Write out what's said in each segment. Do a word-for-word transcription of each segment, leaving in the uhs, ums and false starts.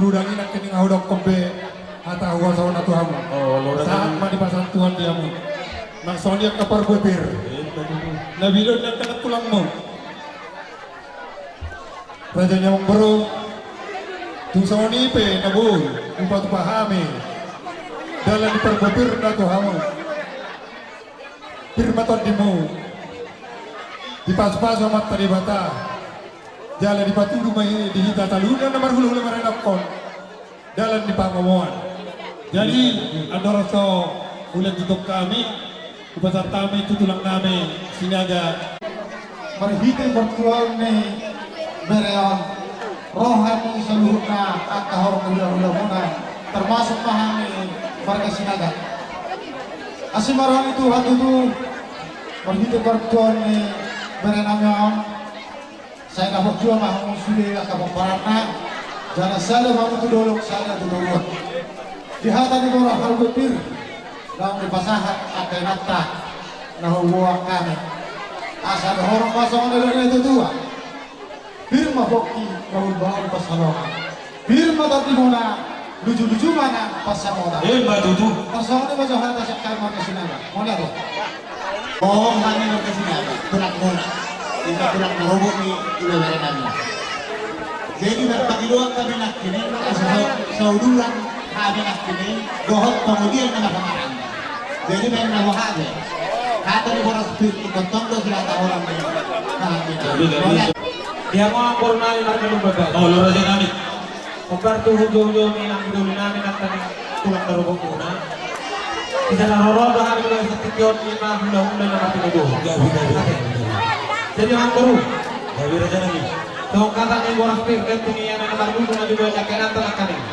Ulang i nangkining ahu dokkon be hata huaso na tu hamu. Sahat ma dipasahat Tuhan di hamu. Nang songon i angka parbuapir. Na bilo ni angka na tulangmu. Raja ni amangboru. Tung songon i pe na boi hupatupa hami dalan ni parbuapir na tu hamu. Pir ma tondimu. Dipasupasu Amanta Debata. Jala dipatudu ma i di hita saluhutna na marhulahula maradophon dalan ni pangomoan. Jadi andorang so hulehon tutu hami, hupasahat hami tu tulang nami Sinaga. Marhite partuaon ni bere on, ro hami saluhutna angka horong hulahula muna, termasuk ma hami marga Sinaga. Asi ma roha ni Tuhan tutu, marhite partuaon ni bere nami on, sai dapot dua ma hamu sude angka pomparanna, jala sada ma hamu tu dolok, sada tu toruan. Di hata ni boras parbuapir, naung dipasahat angka inanta na huboan hami. Asa dohonon ma songon na nidok ni natuatua. Pir ma pongki, bahulbahul pansalongan. Pir ma tondimuna, lujuluju ma nang pansamotan. Emma tutu. Tarsongon i ma jo hata sian hami marga Sinaga. Mauliate. Oh, hami marga Sinaga, tulangmuna. Ima tulang na hobot ni ibebere nami. Jadi marpangidoan hami nangkining, asa sa-, saudulan hami nangkining, dohot pangudian na marhamaranggi. Jadi baen na boha be. Hata ni boras pir ingkon tong do silata orang be. Nah, gitu. Gabe, gabe. Mauliate. Di hamu amangboru nami marga Lumban Batu. Olo raja nami. Hombar tu hujouhou ni amangboru nami nangkining tulang na hobot muna. Di sana rorobot hami do sahat tingki on ima hulahula na martinodohon. Gabe, gabe, gabe, gabe. Jadi amangboru. Gabe raja nami. Songon hata ni boras pir, tung i na marludu na dibaen angka inanta nangkining.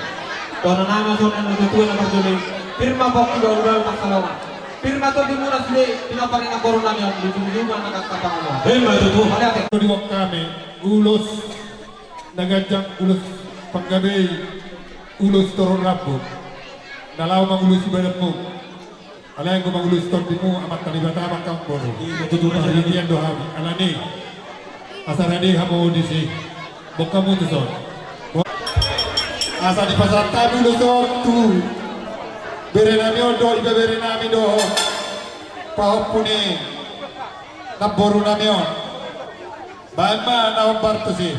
Tona nama songon na tuatua na marjolo i. Pir ma pongki, bahulbahul pansalongan. Pir ma tondimuna sude, pinompar ni amangboru nami on, lujuluju ma nang angka pangomoan. Emma tutu. Mauliate. Diboan hami ulos na ganjang, ulos panggabean, ulos torop rambu na laho mangulusi badanmu. Alai anggo mangulusi tondimu Amanta Debata ma, amangboru. Ima tutu. Parhitean do hami. Alani asa rade hamu disi. Boan hamu tuson. Asa dipasahat hami ulos on tu bere nami on dohot ibebere nami dohot pahompu ni namboru nami on. Baen ma na hombar tusi.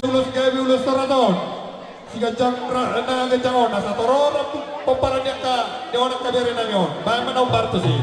Ulos gabe, ulos torop on. Siganjang ra-, na ganjang on, asa torop pomparan ni angka, ni on angka bere nami on. Baen ma na hombar tusi.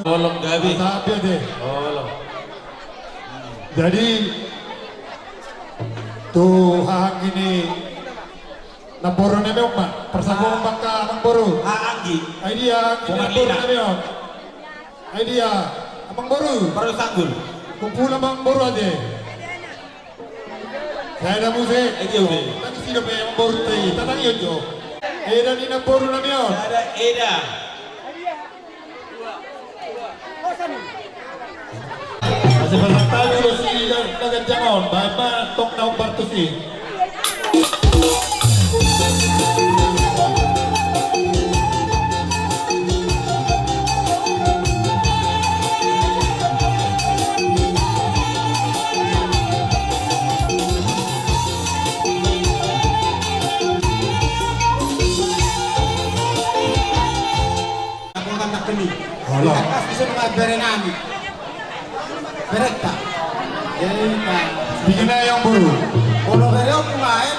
Holong gabe. Mantap ya deh. Holong. Jadi tu haha anggi ni namboru nami on ma, parsanggup ma angka amangboru. Haha anggi. Ai dia anggi ni namboru nami on. Ai dia amangboru. Parsanggul. Kumpul amangboru ate. Sada muse. Ai dia ude. Tangis i dope amangboru te, tatangion jo. Eda ni namboru nami on. Sada eda. Asa pasahat hami ulos i na ganjang on, baen ma tong na hombar tusi. Nami. Beretta. Jadi, nah, bikin aja yang baru. Kalau dari aku main,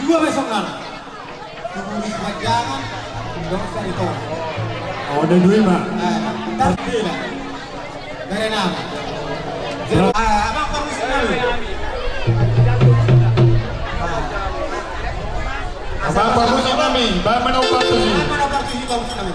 dua besok nana. Tunggu di sepanjangan, dong sari tong. Oh, ada dua, Pak. Eh, ntar dia. Dari nama. Bro. Ah, abang permisi dulu. Abang permisi kami, bang mana upah tuh sih? Bang mana upah tuh sih, bang mana?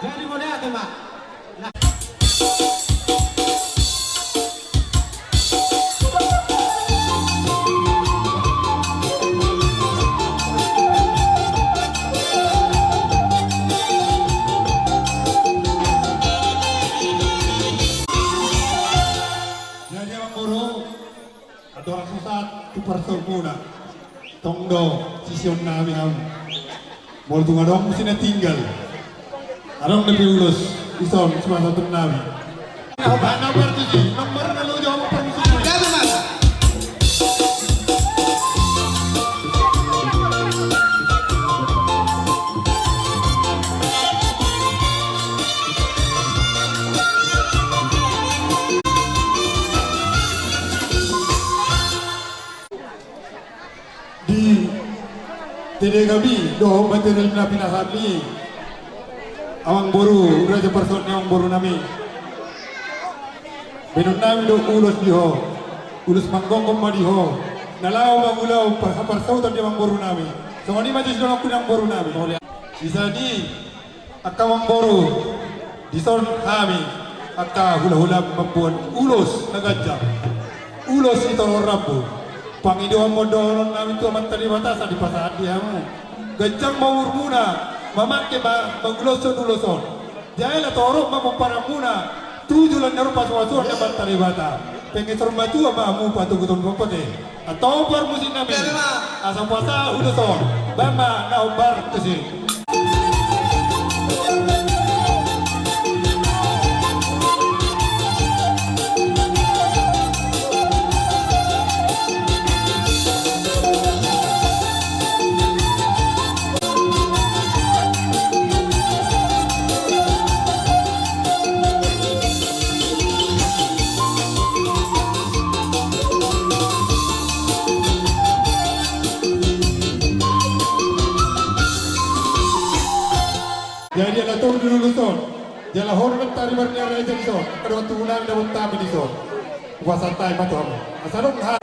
Jadi, mau lihat, Mak? Nah. Jadi, amangboru, andorang so sahat tu parsautmuna, tong do siseon nami hamu. Molo tung adong muse na tinggal, adong dope ulos dison sipasahaton nami. Nah, na partusi, nomor na loja hamu parmusikon. Gabe ma. Di tedek nami dohot material na pinasahat ni amangboru, raja parsaut ni amangboru nami. Baenon nami do ulos di ho, ulos manggokhon ma di ho, na laho mangulahon par-, parsaut ni amangboru nami. Songon i ma jolo sidohononku ni amangboru nami. Di sian i angka amangboru, dison hami angka hulahula mamboan ulos na ganjang, ulos sitorop rambu. Pangidoan ma dohonon nami tu Amanta Debata asa dipasahat di hamu ganjang ma umurmuna, mamangke ma-, manguloshon ulos on. Jala torop ma pomparanmuna tu joloan ni ari on, pasupasu ni Amanta Debata. Pengetor matua ma hamu patoguton pompot i. Antong parmusik nami, asa hupasahat ulos on. Baen ma na hombar tusi. Jadi ala tolu di ulos on, jala hormat taribar ni ari raja dison, angka dongan tubu nami dapot hami dison. Hupasahat hami ma tu hamu. Asa adong ha-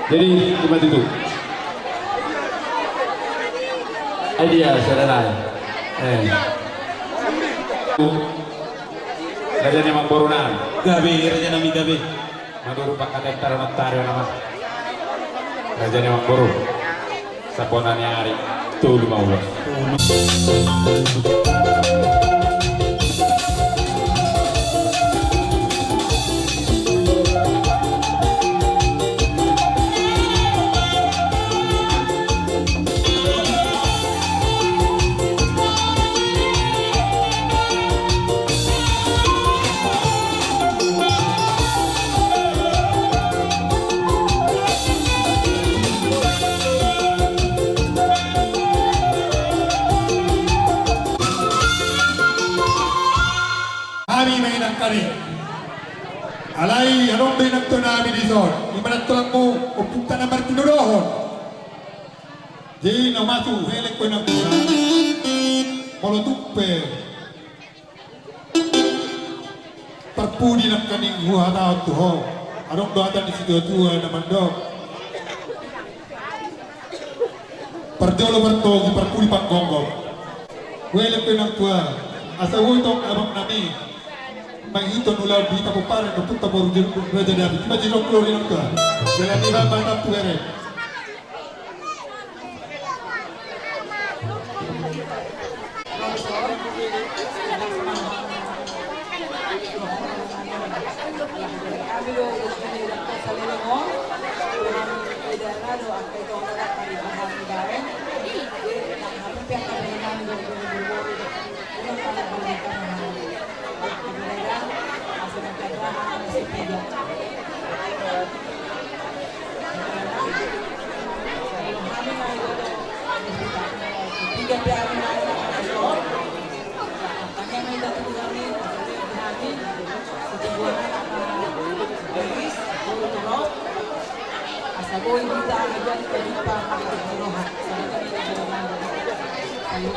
Jadi, ima tutu. Ai dia, saudara. Eh. Raja ni amangboru nami. Gabe, raja nami gabe. Manurut pangkataion on tari nama. Raja ni amangboru. Saponan ni ari, tolu ma ulos. Hami ma inang hami. Alai adong do inang tua nami dison, i ma na tulangmu, ompunta na martinodohon. Jadi na masuk helek ko inang tua. Molo tung pe parpudi nangkaning huhatahon tu ho. Adong do hata ni situatua na mandok: Parjolo partogi, parpudi panggonggom. Huelek pe inang tua, asa boi tong abang nami mangihuthon ulaon di hita pomparan, ompunta boru Raja David. Ima jidok lori inang tua. Jala ni bang batang tu bere.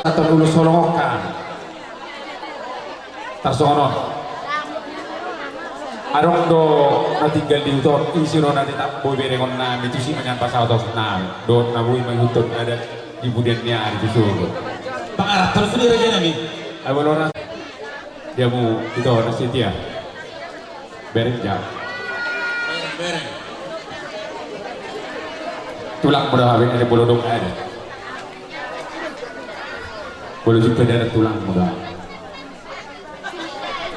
Atau dulu solongokka. Tarsongon on. Adong do na tinggal di huta on, ise do na tetap boi berengon nami tusi manjaha pasaotoson nami dohot na boi mangihuthon adat di pudian ni ari tu sogot. Pangaranto do sude raja nami. Ai molo ra dia mu ito na setia. Bereng ja. Bereng, bereng. Tulangmu do au be, ate, molo dong adat. Molo jumpa di adat tulangmu do au.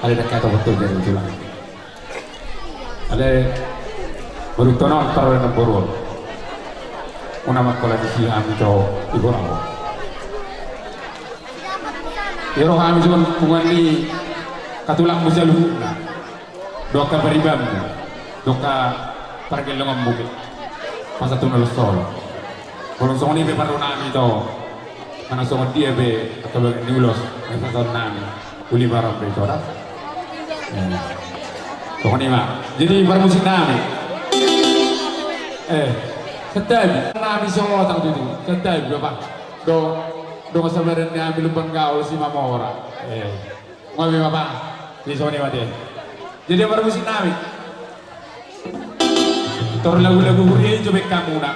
Alai dang hea tong tu jadi tulang. Alai beruntung on parole na boru on. Unang mangkola disi hami tu ibora on. Ia ro hami songon punguan ni hatulangmu saluhutna. Dohot angka paribanmu. Dohot angka pargellonganmu be. Pasahat tu na los on. Molo songon i pe parro nami tu. Manang songon dia pe angka bagian ni ulos, manang songon nami. Uli ma ro be ito da. Eh. Songon i ma. Jadi parmusik nami. Eh, santabi. Nami so tang tutu. Santabi, Bapak. Do, do sabaran nami Lumban Gaol Simamora. Eh. Nunga be, Bapak. Jadi songon i ma ate. Jadi parmusik nami. Tor lagu-lagu huria i jo baen hamuna.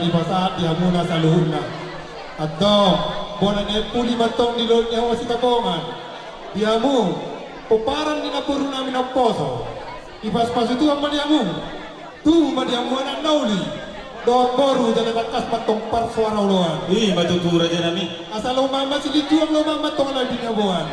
Dipasahat di hamuna saluhutna. Antong, bona ni Empu Limantong di Lohot ni Hawa Sitapongan. Di hamu, pomparan ni namboru nami Namposo. Dipasupasu Tuhan ma di hamu. Tubu ma di hamu anak na uli dohot boru, jala tangkas ma antong parsoara oloan. I ma tutu, raja nami. Asa lomo ma silinjuang, lomo ma antong na binaboan.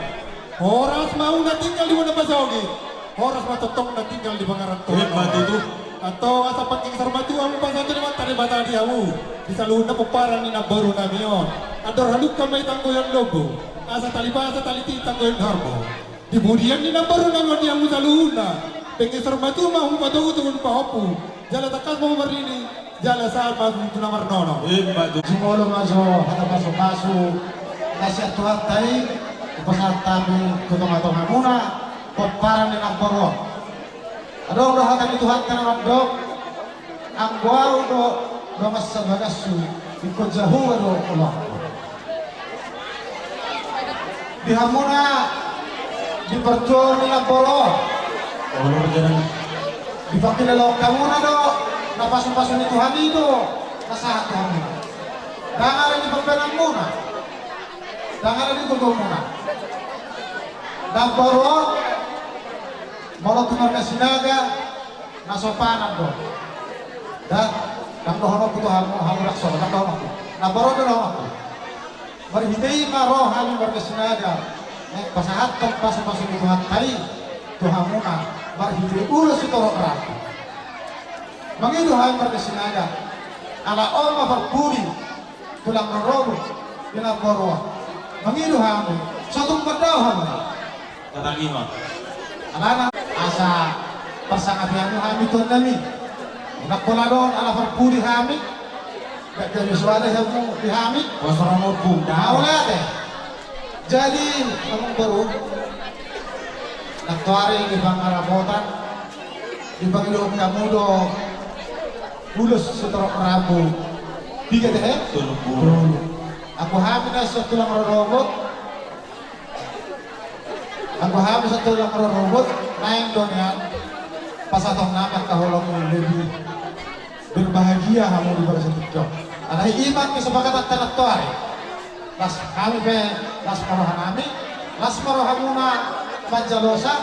Horas ma hamu na tinggal di bona pasogit. Horas ma tongtong na tinggal di pangarantoan. I ma tutu. Antong asa pangkingsor ma tutu hamu, pasahathon ma Amanta Debata di hamu, di saluhutna pomparan ni namboru nami on. Andor halumpang ma i tanggoan lombu, asa tali basa tali ti tanggoan horbo. Di pudian ni namboru nami on di hamu saluhutna, pangkingsor ma tutu ma hamu patogutogu pahompu, jala tangkas ma hamu marnini, jala sahat ma hamu tu na marnono. I ma tutu. Jumolo ma jo hata pasupasu na sian Tuhanta i, hupasahat hami tu tongatongamuna, pomparan ni namboru on. Adong do hata ni Tuhanta na mandok, anggo ahu do dongansa bagashu, ingkon Jahowa do olangku. Di hamuna di parjuangan ni namboru on, dipangkilalaon hamuna do na pasupasu ni Tuhan i do na sahat tu hamuna. Ndang ada di pambahenanmuna, ndang ada di gogomuna. Namboru on, molo tu marga Sinaga, na sopanan do. Ndang, ndang dohononku tu hamu, hamu ndang sopan, ndang dohononku. Namboru on do dohononku. Marhite i ma ro hami marga Sinaga, eh, pasahathon pasupasu ni Tuhanta i tu hamuna, marhite ulos sitorop rambu. Mangido hami marga Sinaga, ala on ma parpudi, tulang rorobot ni namboru on. Mangido hami, so tung mandao hamu. Tatangihon. Alana, asa parsangap hami tu Tuhan nami. Unang pola dohot ala parpudi hami. Gak jadi suara hamu di hami. Pos rambut bunda. Au late. Jadi, amangboru, nantoari di pangarapotan, dipangidohon hamu do ulos sitorop rambu. Piga tehe? Tolu pulu. Tolu. Anggo hami na so tulang rorobot, anggo hami so tulang rorobot, naeng do nian pasahaton nami angka holong, lebih berbahagia hamu di bagasan tingki on. Alai i ma kesepakatan ta nantoari. Las hami pe, las ma roha nami, las ma rohamuna manjalosa,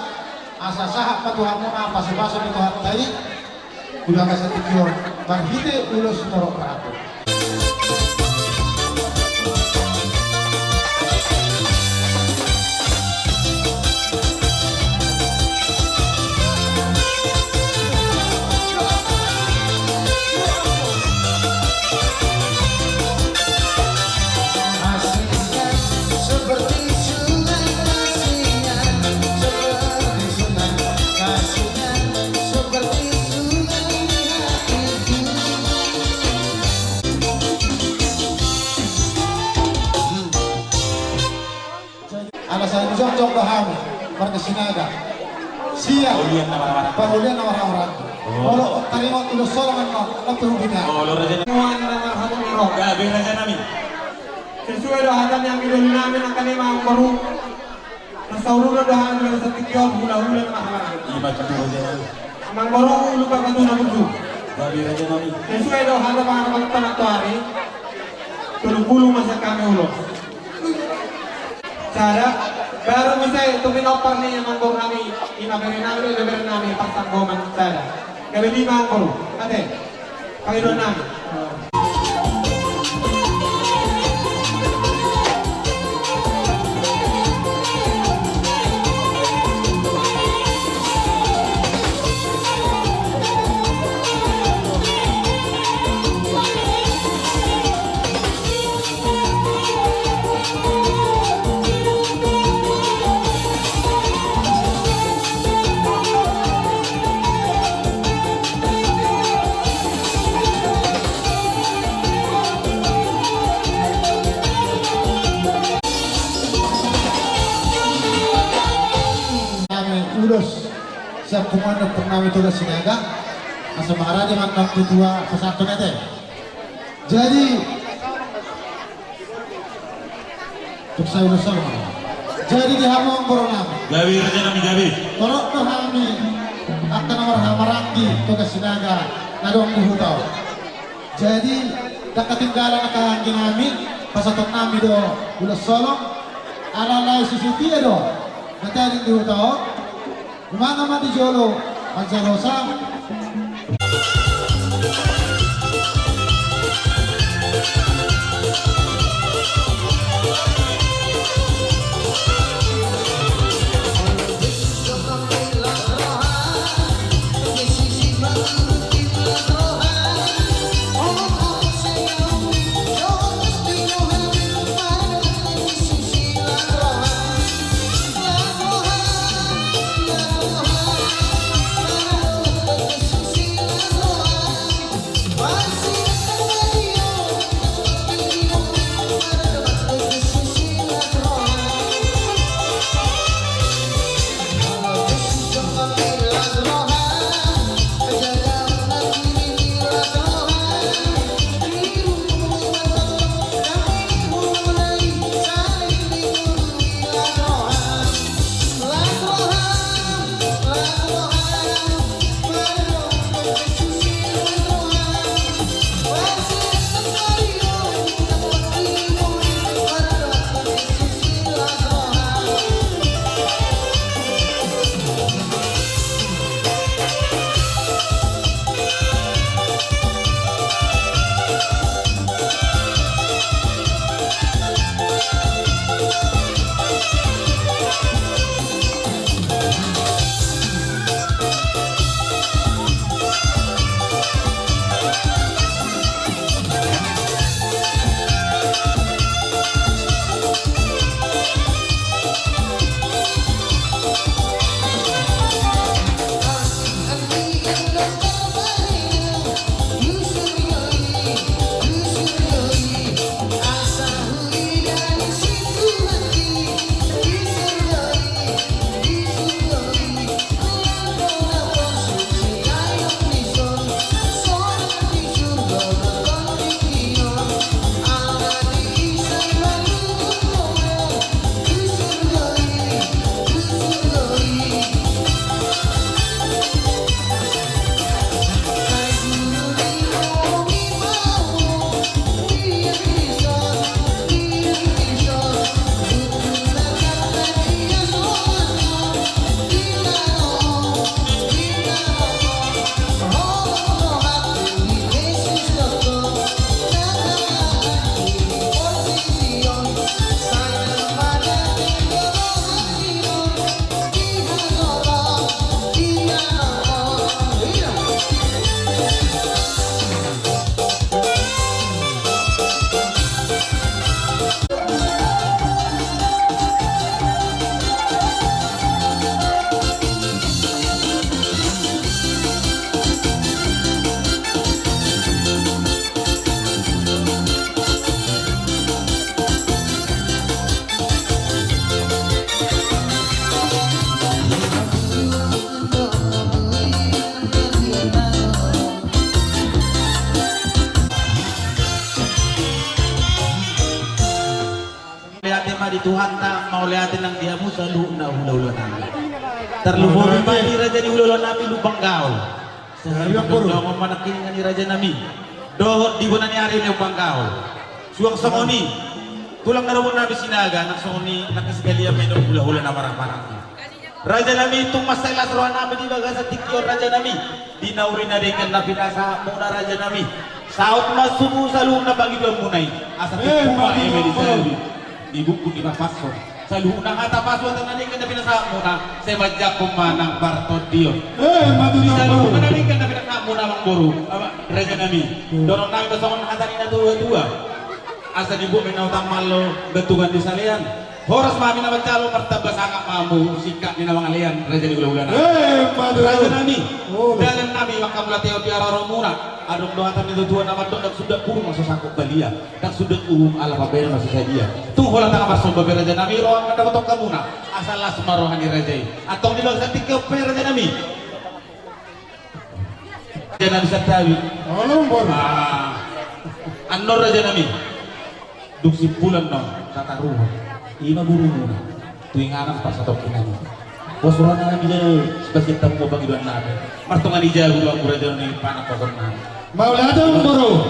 asa sahat ma tu hamuna pasupasu ni Tuhanta i. Di bagasan tingki on, marhite ulos sitorop rambu. Ala sai jongjong do hami marga Sinaga sian parholian na marhahamaranggi. Molo taringot ulos on, annon pe hubinta. Nuan na marhahamaranggi. Gabe, raja nami. Sesuai do hata ni anggi doli nami nangkaning, amangboru. Na saur-uran do hami di bagasan tingki on hulahula na marhahamaranggi. I ma tutu, raja nami. Amangboru, ulu pangkatuna burju. Gabe, raja nami. Sesuai do hata pangarapotan ta nantoari. Tolu pulu ma sian hami ulos. Sada, baru muse tu pinompar ni amangboru nami, i ma bere nami, i ma bere nami, parsanggoman sada. Gabe lima, amangboru. Ate. Pangidoan nami. Nami ulos sian punguan ni ompung nami Toga Sinaga, asa mangaraja ma annon tu tua pasahathon, ate. Jadi, tuk sai ulos on. Jadi di hamu amangboru nami. Gabe, raja nami, gabe. Torop do hami angka na marhahamaranggi Toga Sinaga na adong di huta on. Jadi, Ndang ketinggalan angka anggi nami, pasahaton nami do ulos holong. Ala lae susutia do na tading di huta on. Umana ma di jolo manjalosa. Mauliate ma di Tuhanta, mauliate nang di hamu saluhutna hulahula nami. Tarlumobi ma di raja ni hulahula nami Lumban Gaol. Sahali dongan manang kiningan ni raja nami dohot di bona ni ari ni Lumban Gaol. Suang songon i tulang na dohot nami Sinaga, nang songon i nang sibalian ma i dohot hulahula na marhahamaranggi. Raja nami, tung mansai las roha nami di bagasan tingki on raja nami, di nauri na denggan na pinasahatmuna raja nami. Saut ma sumu saluhutna pangidoanmuna i, asa tumpu ma eme di saluhut ni bungkun ni parpashon. Saluhutna hata pasupasu na denggan na pinasahatmuna, sai manjangkon ma nang partondion. Di saluhutna na denggan na pinasahatmuna amangboru, raja nami. Dohonon nami ma songon hata ni na tuatua. Asa dibuat ma inna utan malo gantungan di salean. Horas ma hami na manjalo, martamba sangap ma hamu singkat ni na mangalean, raja ni hulahula nami. Eh, Madura. Raja nami, oh, dalan nami manghamauliatehon di haroromuna. Adong do hata ni natuatua na mandok, ndang sundat puru ma so sangkot balian, ndang sundat uhum ala pambahenan na so sadia. Tung holan tangkas marsomba pe raja nami, roha mandapothon hamuna, asa las ma roha ni raja i. Antong di bagasan tingki on pe raja nami. Raja nami Santabi. Halo, Bor. Ah. Annon raja nami. Dung simpulan non tataruhon, ima borumuna tu inganan parsatongkinan i. Pos roha nami jalo, sibagian tamu pangidoan nami. Martonga ni jabu do hamu raja nami, panak pason nami. Mauliate, Bor.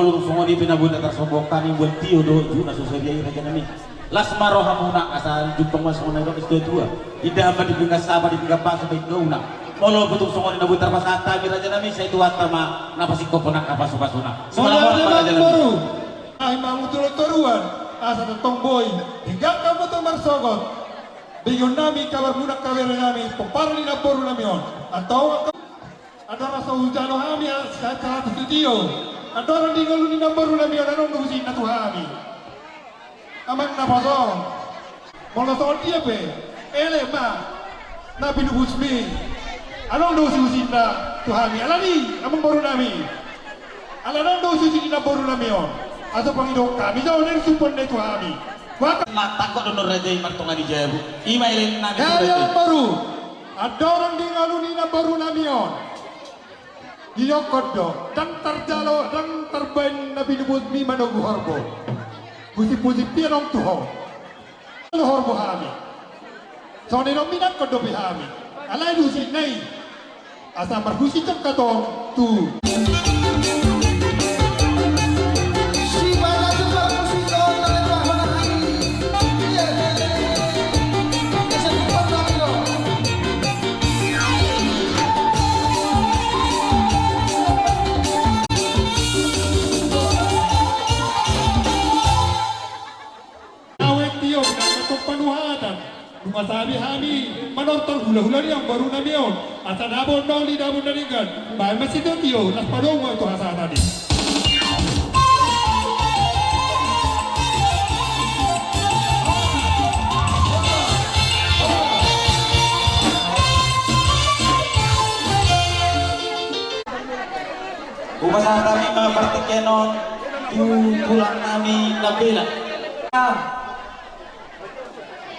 Songon i pe na boi tarsombuhon hami, buat tio dohot juhut na so sadia i, raja nami. Las ma rohamuna asa jumpang ma songon na nidok ni situatua. Indahan ma di pinggan saba, di pinggan pasu, baen do unang. Molo tung songon i na boi tarpasahat hami, raja nami, sai Tuhanta ma na pasingkophon angka pasupasuna. Songon i ma, raja nami. Ai ma mangudut toruan asa tongtong boi hingga hamu tong marsogot. Begeon nami kabarmuna, angka bere nami, pomparan ni namboru nami on. Antong, andorang so hujalo hami sahat tu tio, andorang di ngolu ni namboru nami on, adong do husitna tu hami. Amang naposo, molo songon dia pe, elek ma na pinupusmi. Adong do husi-husitna tu hami, alani amang boru nami. Ala adong do husi-husi ni namboru nami on, asa pangidohon hami, jalo na sumpah ni tu hami. Waka ma tangkok do non raja i martonga ni jabu. I ma elek nami tu raja i. Amang boru, andorang di ngolu ni namboru nami on, didok do, ndang tarjalo, ndang tarbaen na pinupusmi manogu horbo. Husip-husip i adong tu ho. Lohor bo hami. Songon i do minangkon dope hami. Alai di husitna i, asa marhusip angka tong tu. Nawe tio, nangkok panuhatan. Nunga sabi hami manortor hula-hula ni amang boru nami on. Asa dapot noli, dapot na denggan. Baen ma sitio-tio, las padomu tu hasahatan i. Hupasahat hami ma partingkian on tu tulang nami Nambela.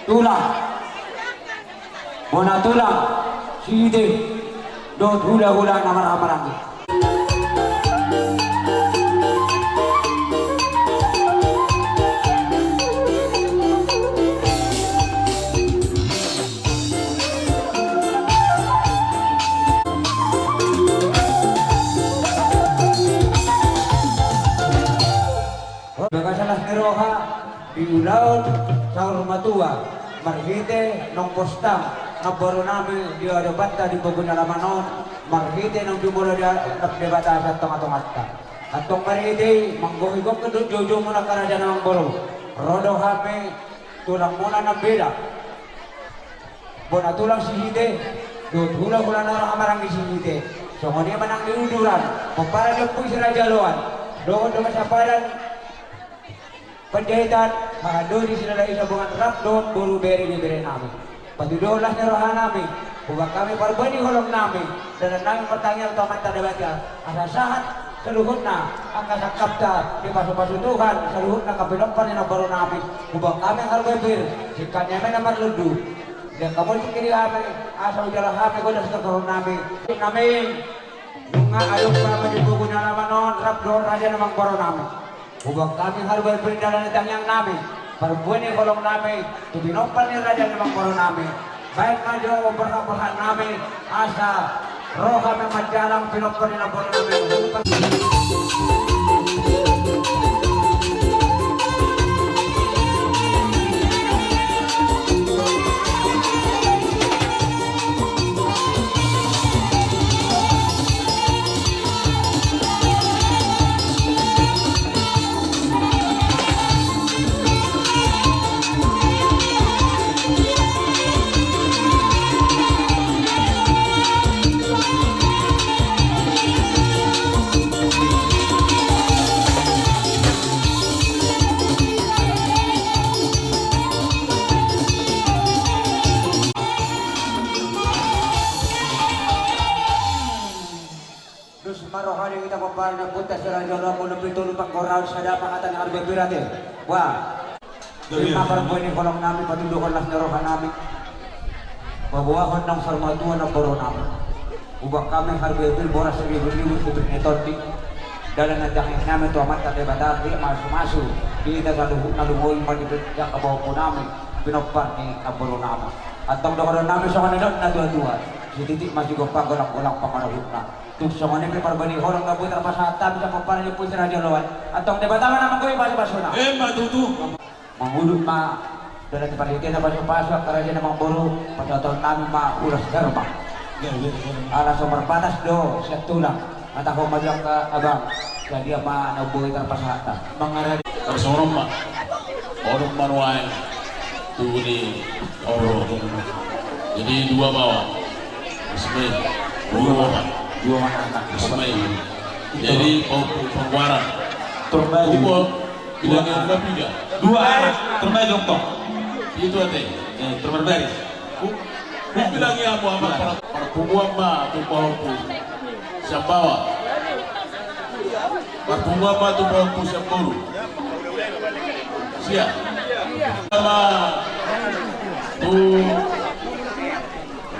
Tulang, bona tulang, sihite, dohot hula-hula na marhaha maranggi. Bagasan las ni roha di ulaon saur matua, marhite naung posta namboru nami di adopanta di pogu ni alaman on, marhite naung jumolo di a-, Debata sian tonga-tonganta. Antong marhite i, manggohi gokhon dohot joujoumu na angka raja nami amang boru, ro do hami tulangmuna Nambela, bona tulang sihite, dohot hula-hula na marhaha maranggi sihite. Songon i ma nang di uduran, pomparan ni ompu i si Raja Loan, dohot dongan sapadan Panjaitan, haha dohot di si Dala Isa Bongan rap dohot boru, bere ni bere nami. Patuduhon las ni roha nami, hubaen hami parbue ni holong nami, dalan nami martangiang tu Amanta Debata, asa sahat saluhutna angka sangkapta dipasupasu Tuhan, saluhutna angka pinompar ni namboru nami, hubaen hami harbue pir, singkat ni hami na marlundu. Di angka musik i di hami, asa hujalo hami godang sitortoron nami. Nami, nunga adong hami di pogu ni alaman on, rap dohot raja nami amang boru nami. Hubaen hami harbue pir, dalan ni tangiang nami, parbue ni holong nami tu pinompar ni raja nami amang boru nami. Baen ma jo borhat-borhat nami, asa ro hami manjalang pinompar ni namboru nami. Dos ma roha ni hita pomparan ni ompunta si Raja Loan, molo pe tolu panggoraon, sada ma hata ni harbue pir ate. Wah. Ima parbue ni holong nami, patuduhon las ni roha nami. Paboahon naung saur matua namboru nami. Hubaen hami harbue pir, boras ribu-ribu, pir ni tondi. Dalan ni tangiang nami tu Amanta Debata, dia mamasu-masu di hita saluhutna, lumobi ma di angka pahompu nami, pinompar ni namboru nami. Antong dohonon nami songon nidok ni natua-tua: Sititik ma sigompa, golang-golang pangarahutna. Tung songon i pe parbani holong na boi tarpasahat hami sian pomparan ni ompu si Raja Loan. Antong Debata ma na manggohi pasupasuna. Emma tutu. Mangudut ma dalan ni parhitean na pasupasu angka raja na mamboru, pasahaton nami ma ulos Herba. Ala so marbatas do sian tulang, hatahon ma jo angka abang, sadia ma na boi tarpasahat hami. Mangaradi. Tarsongon on ma. Onom ma nuaeng tubu ni Oro. Jadi dua baoa. Ismail. Dua baoa. Dua anak. Ismail. Jadi pahompu panggoaran. Terbaik. Umur. Bilangi dua, tiga. Dua anak. Terbaik dong. Itu ate. Eh, terbaik. Bilangi amu ama. Parpunguan ma tu pahompu. Siap bawa. Parpunguan ma tu pahompu siap boru. Siap. Sama tu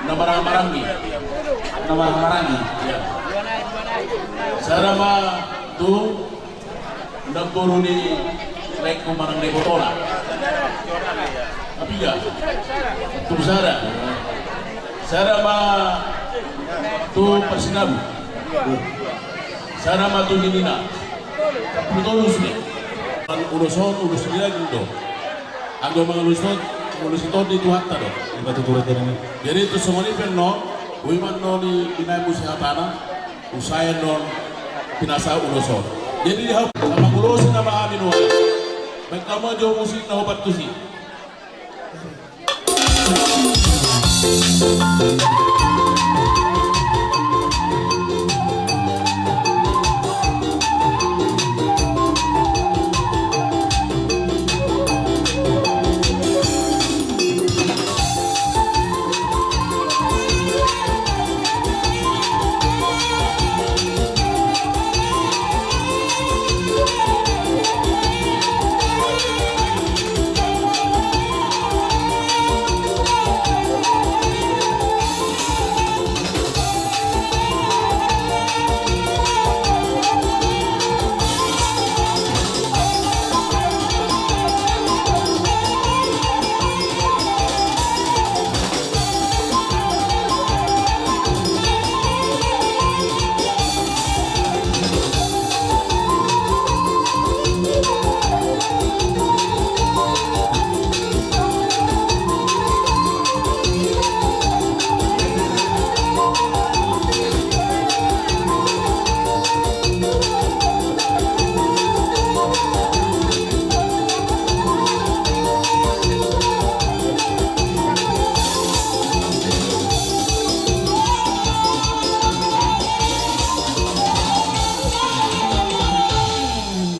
na marhahamaranggi. Na marhahamaranggi. Ya. Sada ma tu namboru ni laengku manang na ibotona. Tapi ya, tu sada. Sada ma tu parsinabu. Sada ma tu ninna. Sampulu tolu sude. Ulos on, ulos ni daging do. Anggo mangalusi on, mangalusi on di Tuhanta do. Ima tutu raja nami. Jadi tu songon i pe annon, boi ma annon i binaen muse hatana, usaen annon pinasa ulos on. Jadi di hau, na mangulosi nama hami nuaeng. Baen hamu ma jo musik na hupantusi.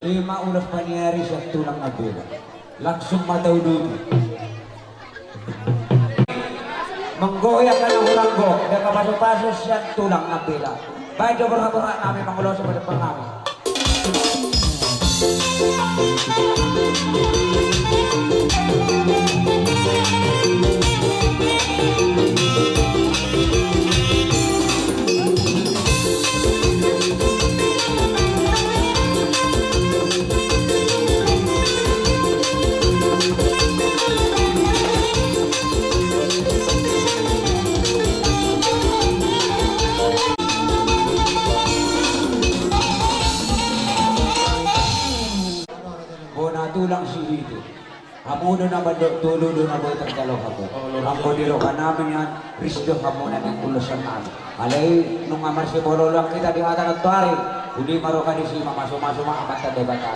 Ima ulos paniari sian tulang na bela. Langsung ma taudut. Manggohi angka na hurang gok, angka pasupasu sian tulang na bela. Baen jo borhatborhat nami mangulosi padepotan nami. Bona tulang Sihite. Hamu do na mandok, tolu do na boi tarjalo hamu. Anggo di roha nami nian, ris do hamu na naeng ulosan nami. Alai nunga marsipaolooloan hita di hata nantoari, uli ma roha disi, mamasumasu ma Amanta Debata.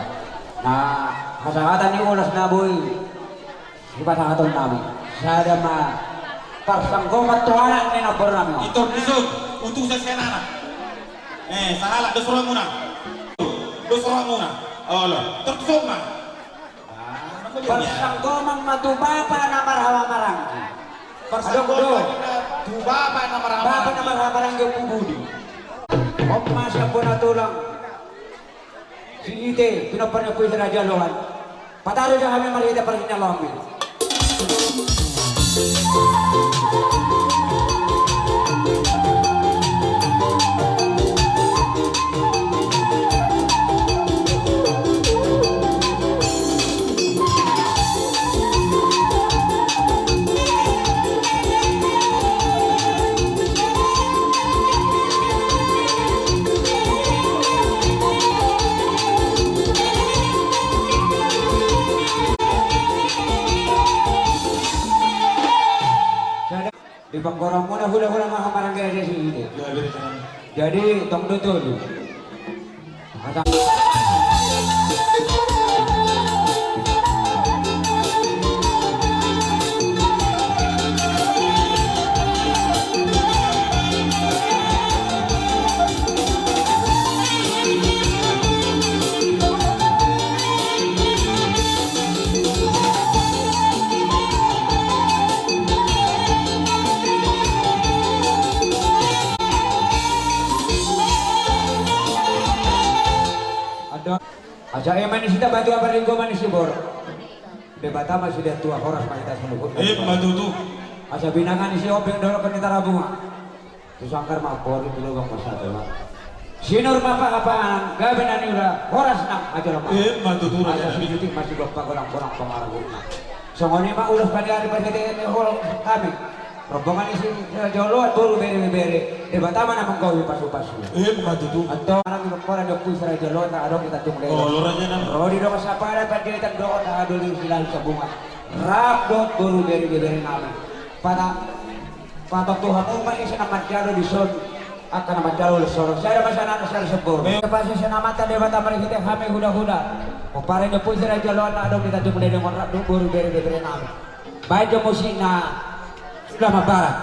Na hasahatan ni ulos na boi sipasahaton nami. Sada ma parsanggoman tu anak ni namboru nami on. Itor dison, utusan sian anak. Eh, sahalak dos rohamuna. Dos rohamuna. Olo, itor dison ma. Parsanggoman ma tu bapa na marhahamaranggi. Parsanggoman ma tu bapa na marhahamaranggi. Bapa na marhahamaranggi, Ompu Budi. On ma sian bona tulang Sihite, pinompar ni Ompu si Raja Loan. Pataru jo hami marhite parsinaloanmi. Panggoramuna hulahula ma hamarangge raja sini. Jadi tong do tolu. Asa e manisi tabatua parlinggoman ni sibor. Debata ma sude tua, horas ma hita saluhutna. Ima tutu. Asa binanga ni si Obeng dohot ni Tarabunga. Tu sanggar ma pori tu lobang ma satua. Sinur ma pahapahan gabe na niula horas nang aja lama. Ima tutu. Asa sijutik ma sigompa godang-godang pangarahutna. Songon i ma ulos paniari paniari ni hol kami. Rombongan ni si Raja Oloan boru bere bebere. Debata ma na manggohi pasu-pasu. Ima tutu. Antong arang di koran di ompung si Raja Oloan na adong di Tanjung Lelong. Ro di dongan sapadan panjaitan dohot na adong di silahi sabungan. Rap dohot boru bere bebere nami. Pada Patok tu hamu ma ise na manjalo dison. Angka na manjalo dison. Sada ma sanana sada sembor. Pasti senamata Debata marhite hami hulahula. Pomparan ni ompung si Raja Oloan na adong di Tanjung Lelong, rap dohot boru bere bebere nami. Baen jo musikna. Sudah mabarat.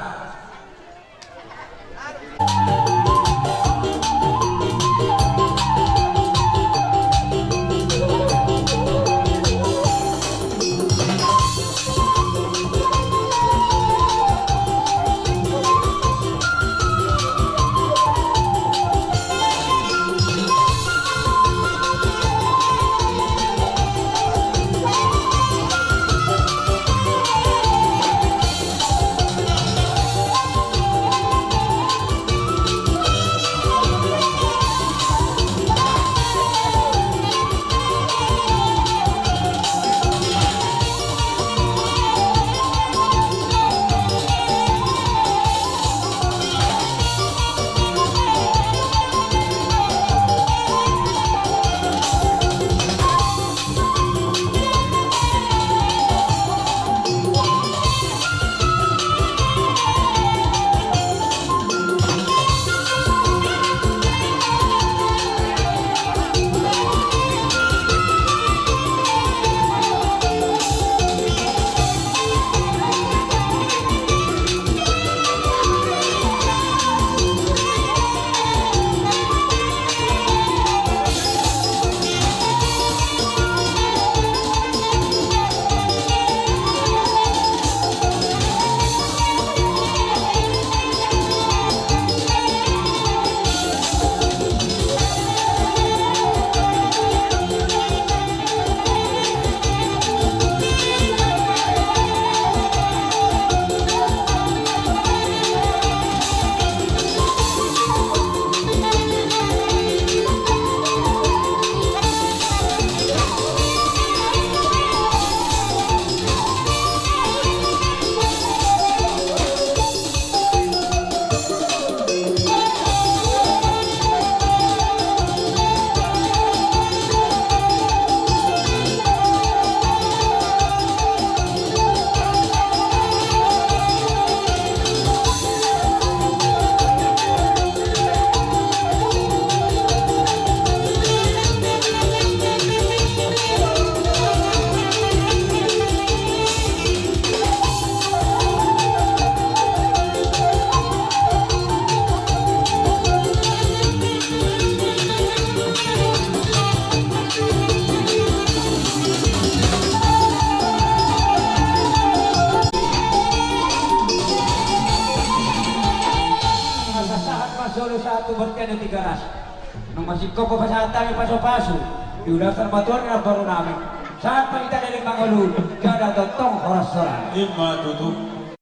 Asa sahat ma solu sahat tu bortian ni Tigaras. Nunga singkop pasahat hami pasu-pasu. Diulahon ma Tuhan na boru nami. Sahat ma hita dari mangolu. Jala tongtong horas-horas. Ima tutu.